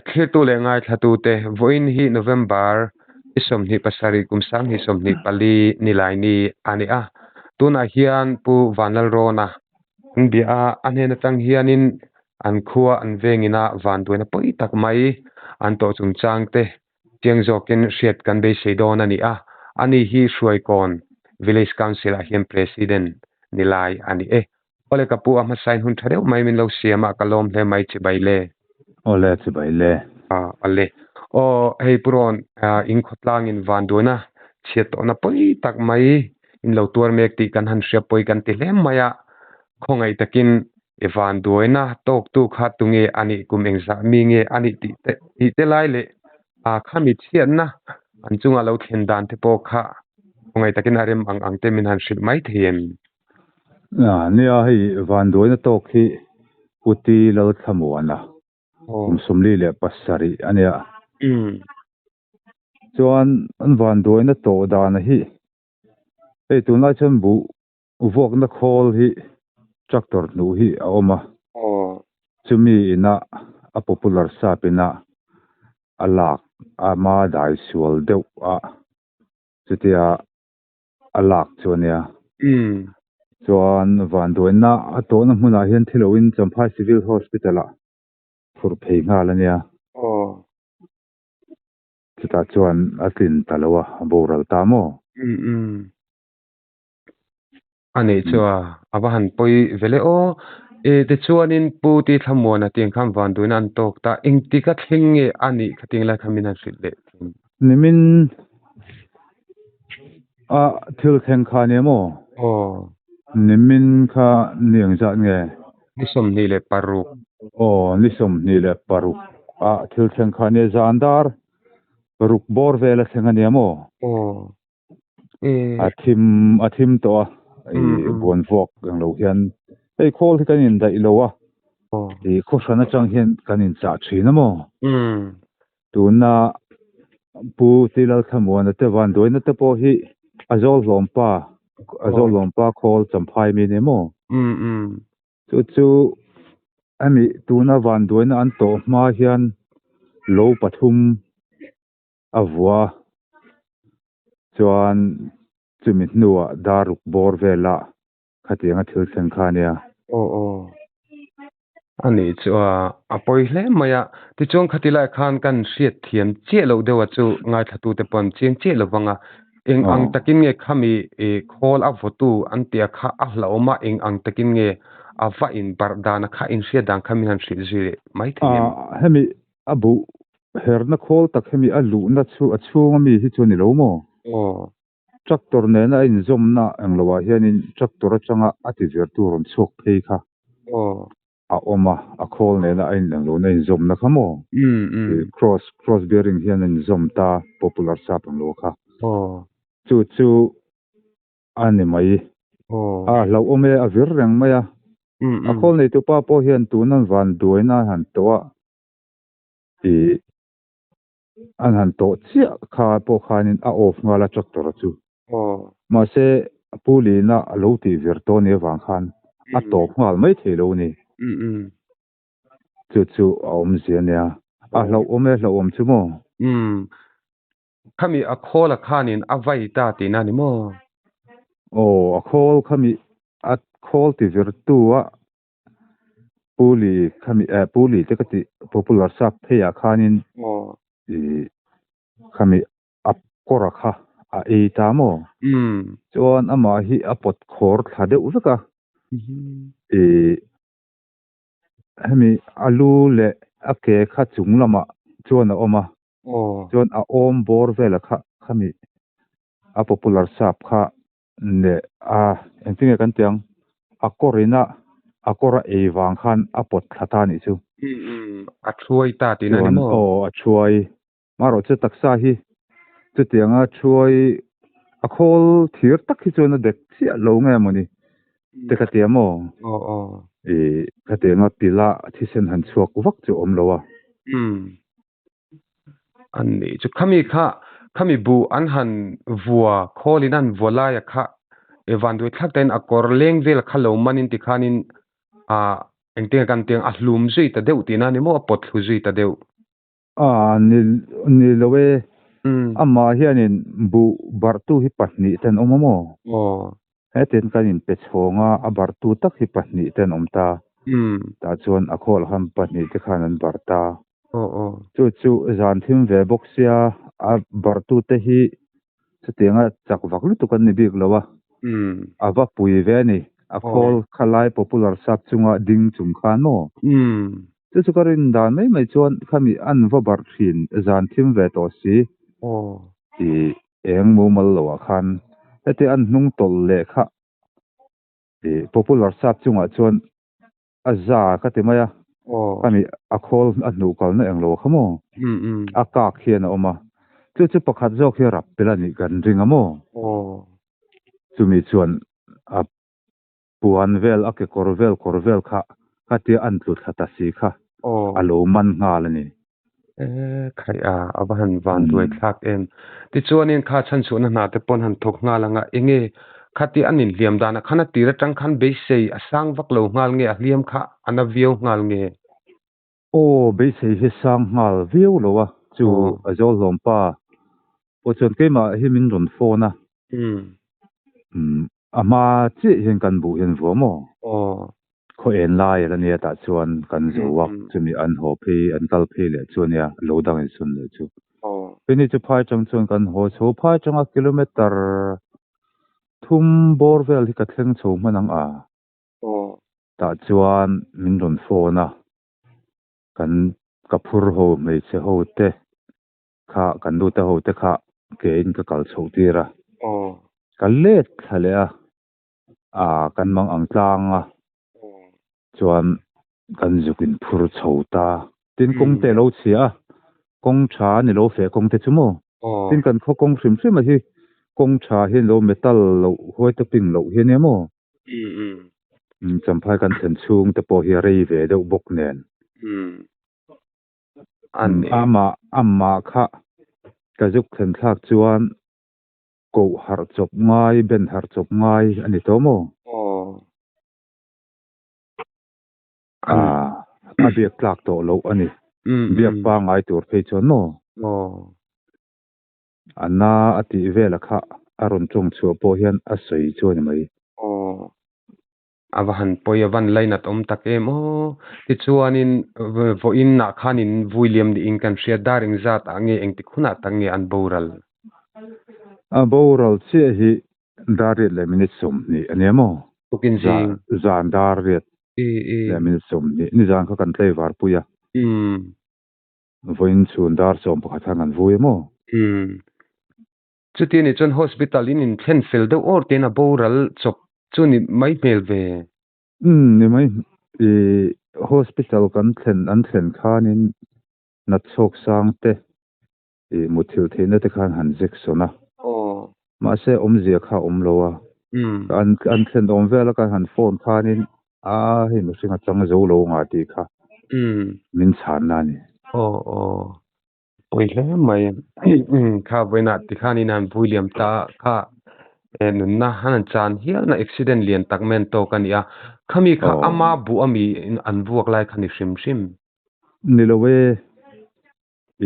Thlirtu leh ngaithlatute, vawiin hi November ni 27 kum 2024 Nilaini a ni a. Tunah hian Pu Vanlalrawna an bia a, a hnen atang hianin an khua an vengin a vanduaina pawi tak mai an tawh chungchangte chiang zawkin hriat kan beisei dawn a ni a. Ani hi Hruaikawn Village Council ah hian President ni lai a ni e. Awle ka pu a hmasain hun tha deuh mai min lo siam a, ka lawm hle mai chibai le. Awle chibai le. Awle. Aw hei pu Rawn in khawtlangin vanduaina chhiat tawhna pawi tak mai in lo tuar mek tih kan han hria pawi kan ti hle mai a, khawngaih takin i vanduaina tawktu kha tunge a nih kum engzah mi nge a nih tih te tih te lai leh a khami chhiatna an chunga lo thlen dan te pawh kha khawngaih takin a rem ang ang te min han hrilh mai thei em? Nia hei vanduaina tawk hi Puti Lalthlamuana kum 47 a nia. Chuan an vanduaina tawh dana hi hei tunlai chuan buh vuakna khawl hi tractor hnuh hi a awm a. Chumi ina a popular sap ina a lak ama dai sual deuh a chutia a lak chu a nia. Chuan vanduaina a tawhna hmunah hian thi loin Champhai Civil Hospital ah phurh phei nghal a nia. Chutah chuan a tlin ta lo a, a boral ta maw? A nih chu a, a va han pawi ve le aw. E tichuanin Pu Ti Thlamuana tiang khan vanduaina an tawk ta, engtik a thleng nge a nih khating lai kha min han hrilh leh thin. Nimin a thil thleng kha nia maw? Aw. Nimin kha ni engzat nge? Ni 26. Aw, ni 26 a thil thleng kha nia zan dar ruk bawr vel a thleng a nia maw? Aw. A thim a thim tawh a i buan vuak ang lo hian hei khawl hi kan indaih lo a i khaw hran atang hian kan inchah thin a maw tuna Pu Tilalthlamuana te vanduaina te pawh hi a zawl hlawm pa a zawl hlawm pa khawl champhai mi ni maw chu chu hemi tuna vanduaina an tawh hma hian lo pathum a vua chuan chumi hnuah dar ruk bawr vela khatianga thil thleng kha a nia. Aw aw. A nih chu a, a pawi hle mai a. Tichuan khati lai khan kan hriat thiam chiah loh deuh a chu ngaithlatute pawh an chiang chiah lo vang a. Eng ang takin nge khami khawl a vawtu an tia kha a hlauhawm a, eng ang takin nge a va inbarh dan a kha inhriat dan kha min han hrilh zui leh mai thei em? Hemi A buh herna khawl tak hemi a luhna chu a chhung ami hi chu a ni lo maw? Aw. Tractor nena a inzawmna eng loah hianin tractor atanga a ti vir tur rawn chhuak phei kha Aw. a awm a, a khawl nena a in eng lohna inzawmna kha maw? Umm umm. Cross cross bearing hian a inzawm ta popular sap ang lo kha. Aw. Chu chu a ni mai. Aw. A hlauhawm e, a vir reng mai a. Umm A umm. khawl neitupa pawh hian tuna van duaina a han tawh a. Ih an han tawh chiah kha pawh khanin a off nghal a tractor chu. Mahse Pu Lina a lo tih vir tawh ni avang khan a tawp nghal mai thei lo ni. Chu chu a awmzia nia. A hlauhawm e hlauhawm chu maw? Umm. Khami a khawl a khanin a vai ta tihna ni maw? Aw a khawl khami a khawl ti virtu a Puli khami eh puli te ka tih popular sap phei ah khanin ih khami a kawr a kha a ei ta maw? Chuan amah hi a pawt khawr thla deuh vek a ih hemi a lu leh a ke kha chung lamah chuan a awm a chuan a awm bawr vel a kha khami a popular sap kha Leh a, engtin nge kan tih ang? A kawrin a, a kawr a ei vang khan a pawt thla ta anih chu. Umm, a thuai ta tihna ni maw? Aw, a thuai. Marawh chu taksa hi chutianga thuai a khawl thir tak hi chuan a dek chiah lo nge mawni te ka tia maw? Aw, aw. Ih, khatianga pila thisen han chhuak vak chu a awm lo a. Umm. An nih chu khami kha khami buh an han vua khawlin an vua laia kha e vanduai thlak tain a kawr leng vel kha lo manin tikhanin ah engtin nge kan tiang a hlum zui ta deuh tihna ni maw a pawt thlu zui ta deuh. A ni ni lo e. Amah hianin buh barhtu hi pahnih te an awm a maw? Hetin kan inpe chhawng a, a barhtu tak hi pahnih te an awm ta. Tah chuan a khawl khan pahnih te khan an barh ta. Chu chu zan thim ve bawk sia, a barhtute hi chutianga chak vak lutuk an ni bik lo a, a va pui ve a ni. A khawl kha lai popular sap chunga ding chung khan maw? Chu chu ka rin dan mai mai chuan khami an va barh thin zan thim ve tawh si tih eng mumal loah khan heti an hnung tawlh leh kha popular sap chungah chuan a za ka ti mai a, khami a khawl a hnuh kalna eng lo kha maw? A kak hian a awm a, chu chu pakhat zawk hi rap tel a nih kan ring a maw? Chumi chuan a puan vel a kekawr vel kawr vel kha khatia an tlu thla ta si kha a lo man nghal a ni. E khaih a, a va han van duai thlak em. Tichuanin kha chhanchhuahna hna te pawn han thawk nghal anga enge khatia an inhliam danah khan a tir atang khan beisei a sang vak lo nghal nge a hliam kha a na viau nghal nge? Aw, beisei hi sang nghal viau lo a, chu a zawl hlawm pa pawh chuan keimah hi min rawn phone a. A hma chiah hian kan buh hian vuah maw? Khaw en lai a la nia tah chuan kan zo a, chumi an haw phei an kal phei leh chu a nia, lo dang in sun leh chu. Keini chu phai chang chuan kan haw chho, phai changa kilometer thum bawr vel hi ka thleng chho hman ang a. Tah chuan min rawn phone a, kan ka phur ho hmeichhe ho te kha kan nu te ho te kha ke in ka kal chhoh tir a, ka let thla leh a, ah kan mang ang tlang a, chuan kan zuk in phur chho ta. Tin kawng te a lo chhia a, kawng tha a ni lo feh kawng te chu maw? Tin kan khaw kawng hrim hrim a hi kawng tha hi an lo metal loh huai te ping loh hi a nia maw? Champhai kan thlen chhung te pawh hi a rei ve deuh bawk nen. Amah amah kha ka zuk thlen thlak chuan koh harh chawp ngai, ben harh chawp ngai a ni tawh maw? A biak tlak tawh loh a ni. Biak pangngai tur phei chuan maw? A na a tih vela kha a rawn tawng chhuah pawh hian a sawi chu a ni mai. Aw. A va han pawi, a van lainat awm tak em aw. Tichuanin vawiinah khanin vui liam niin kan hria, dar engzat ah nge engtik hunah tak nge an boral? A boral chiah hi dar riat leh minute 20 a nia maw? Tukin zing. Zan dar riat leh minute 20. Nizan kha kan tlaivar pui a. Vawiin chhun dar 11 khan kan vui a maw? Umm. Chuti anih chuan hospital in inthlen fel deuh awr tein a boral chawp chu ni mai hmel ve. Umm ni mai i hospital kan thlen an thlen khanin natchhawk sang te i muthilh theihna te khan han zek sawn a. Mahse awmzia kha a awm lo a. An an thlen awm vel a kan han phone khanin a hei mihring a chang zo lo nga tih kha min chhanna a ni. Aw aw pawi hle mai kha vawiinah tikhanin han vui liam ta kha nunna han han chan hialna accident lian tak mai an tawk a ni a khami kha ama buh ami an vuak lai kha ni hrim hrim. Ni lo e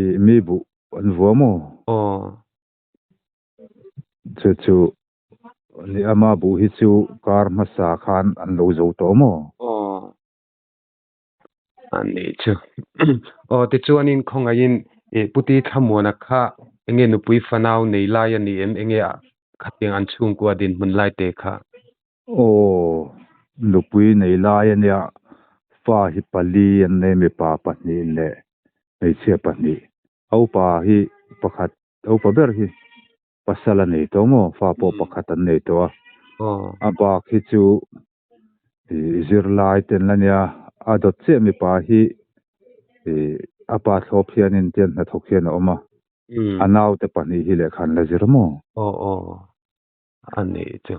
i mi buh an vua maw? Aw. Chu chu ni ama buh hi chu kar hmasa khan an lo zo tawh maw? Aw. A nih chu. Aw tichuanin khawngaihin i Puti Thlamuana kha enge nupui fanau nei lai a ni em? Enge khatiang an chhungkua dinhmun lai te kha? Aw, nupui nei lai a nia, fa hi pali an nei mipa pahnih leh hmeichhia pahnih. A upa hi pakhat, a upa ber hi pasal a nei tawh maw? Fa pawh pakhat an nei tawh a. A bak hi chu zirlai te an la nia, a dawt chiah mipa hi a pa thlawp hianin tian hnathawk hian a awm a, a naute pahnih hi lehkha an la zir maw? Aw aw. A nih chu.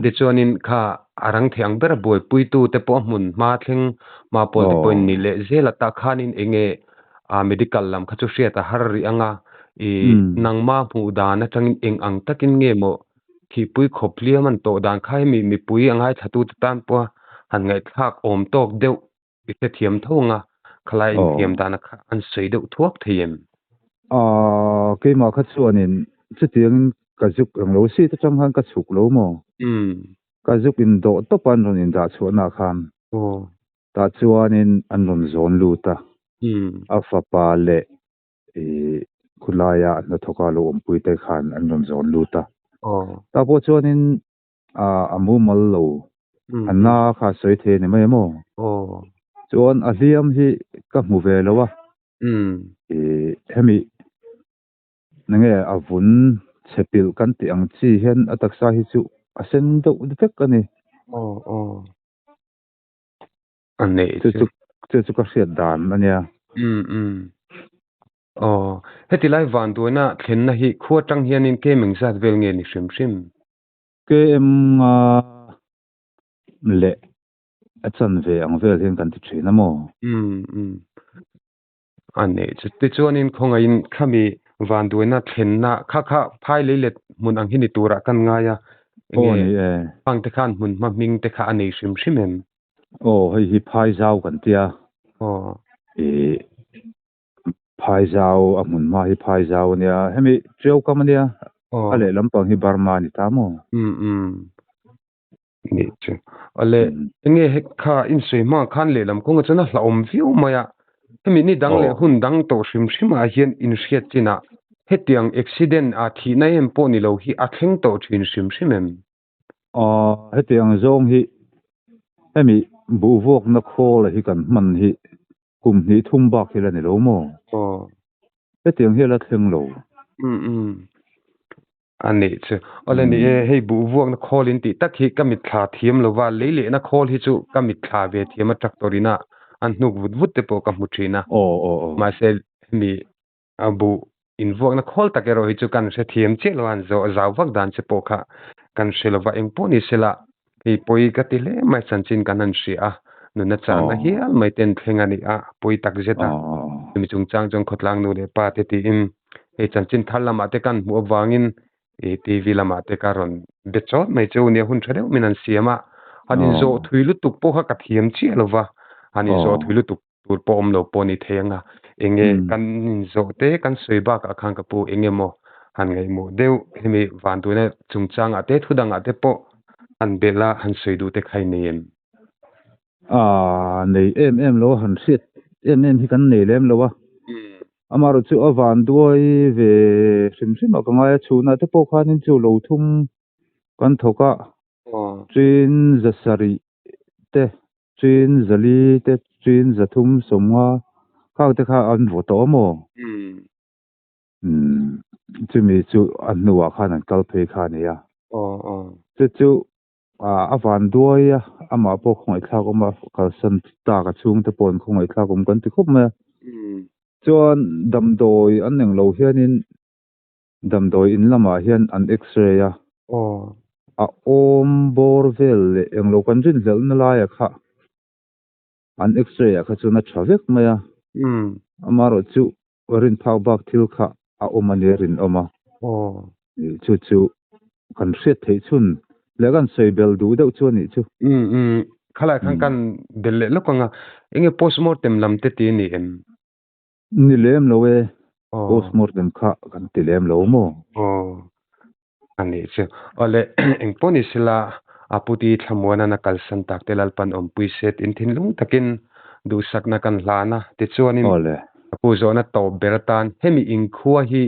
Tichuanin kha a rang thei ang ber a buaipuitu te pawh a hmun hma thleng hma pawl te pawhin ni leh zel a tah khanin eng nge a medical lam kha chu hriat a har rih ang a, i nangma hmuh dan atangin eng ang takin nge maw thihpui khawp hliam an tawh dan kha hemi mipui a ngaithlatute tan pawha han ngaihthlak awm tawk deuh i hrethiam tho ang a. Khalai inthiam dana kha an sawi deuh thuak thei em? Aaa, keimah kha chuanin chutiangin ka zuk eng lo seat atang khan ka chhuk lo maw? Ka zuk indawh tawp a an rawn indah chhuahnaah khan. Tah chuanin an rawn zawn lut a, a fapa leh ih khulaia a hnathawka lo awmpui te khan an rawn zawn lut a. Tah pawh chuanin a mumal lo, a na kha a sawi thei a ni mai em aw? Chuan a hliam hi ka hmu ve lo a, ih hemi enge a vun chhe pilh kan tih ang chi hian a taksa hi chu a sen deuh vek a ni. A neih chu. Chu chu ka hriat dan a nia. Umm umm. Aw, heti lai vanduaina thlenna hi khua tang hianin KM engzat vel nge ni hrim hrim? KM nga leh a chanve ang vel hian kan ti thin a maw? Umm umm. A neih chu. Tichuanin khawngaihin khami vanduaina thlenna kha kha phai lei let hmun ang hi ni turah kan ngai a, Aw ni e. Khang te khan hmun hma hming te kha a nei hrim hrim em? Aw, hei hi phai zau kan tia. Aw. Ih, phai zau, a hmun hma hi phai zau a nia. Hemi Tiau kam a nia. Aw. A lehlam pang hi Burma a ni ta maw? Umm umm. Nih chu. Awle, enge he kha insawi hma khan lehlam kawnga chuan a hlauhawm viau mai a. Hemi ni dang leh hun dang tawh hrim hrim ah hian inhriat chinah hetiang accident ah thihna em pawh ni lo hi a thleng tawh thin hrim hrim em? Aw, hetiang zawng hi hemi buhvuakna khawl hi kan hman hi kum hnih thum bak hi la ni lo maw? Aw. Hetiang hi a la thleng lo. Umm umm. A nih chu. Awle ni e, hei buh vuakna khawl in tih tak hi ka mitthla thiam lo va, lei lehna khawl hi chu ka mitthla ve thiam a tractor ina an hnuk vut vut te pawh ka hmu thin a. Mahse hemi a buh in vuakna khawl tak erawh hi chu kan hre thiam chiah lo a, an zawh zau vak dan che pawh kha kan hre lo va, eng pawh ni sela hei pawi ka ti hle mai chanchin kan han hria a, nuna chahna hial mai ten thleng a ni a, pawi tak zet a. Chumi chungchang chuan khawtlang nu leh pa te tiin hei chanchin thar lamah te kan hmuh avangin ih TV lamah te ka rawn be chawt mai chu nia hun tha deuh min han siam a, han inzawh thui lutuk pawh kha ka thiam chiah lo va, han inzawh thui lutuk tur pawh awm lo pawh a ni thei ang a, enge kan inzawh te kan sawi bakah khan ka pu enge maw han ngaihmawh deuh hemi vanduaina chungchangah te thu dangah te pawh han belh a han sawi duh te kha i nei em? Aaa nei em em lo a han hriat em em hi kan nei lem lo a, amaherawh chu a vanduai ve hrim hrim a ka ngai a, chhunah te pawh khanin chu lo thum kan thawk a, chin za sarih te chin zali te chin zathum sawmnga khang te kha an vaw tawh a maw? Umm chumi chu a hnuah khan an kal phei kha a ni a, chu chu A van duai a, amah pawh khawngaihthlak awm a, kalsan tak a chhungte pawh an khawngaihthlak awm kan ti khawp mai a. Chuan damdawi an eng lo hianin damdawi in lamah hian an x-ray a, a awm bawr vel leh eng lo kan rinhlelhna laiah kha an x-ray ah kha chuan a tha vek mai a, amaherawh chu rinphak bak thil kha a awm a nia rinawm a, chu chu kan hriat theih chhun leh kan sawi bel duh deuh chu a nih chu. Umm umm, khalai khan kan bel leh lawk ang a, enge postmortem lam te ti a ni em? Ni lem lo e, postmortem kha kan ti lem lo maw? Aw, A nih chu. Awle, engpawh ni sela, a puti thlamuanan a kalsan tak te Lalpan awmpui se tin thinlung takin duhsakna kan hlan a. Tichuanin, a pu zawhna tawp ber atan hemi inkhua hi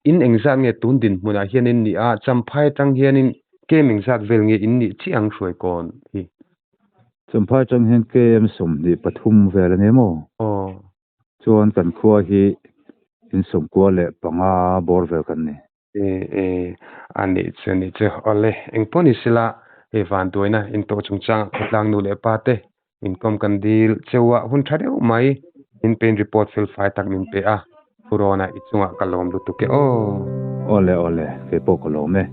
in engzat nge tun dinhmunah hian in nih a, Champhai atang hianin KM engzat vel nge in nih chiah ang Hruaikawn hi? Champhai atang hian KM 23 vel a ni maw? Aw. Chuan kan khua hi in 95 bawr vel kan ni. E e, a nih chu a nih chu. Awle, engpawh ni sela, hei vanduaina intawh chungchangah khawtlang nu leh pa te inkawm kan dil cheu a, hun tha deuh mai min pein report fel fai tak min pe a, Pu Rawna i chungah ka lawm lutuk e aw. Awle awle, kei pawh ka lawm e.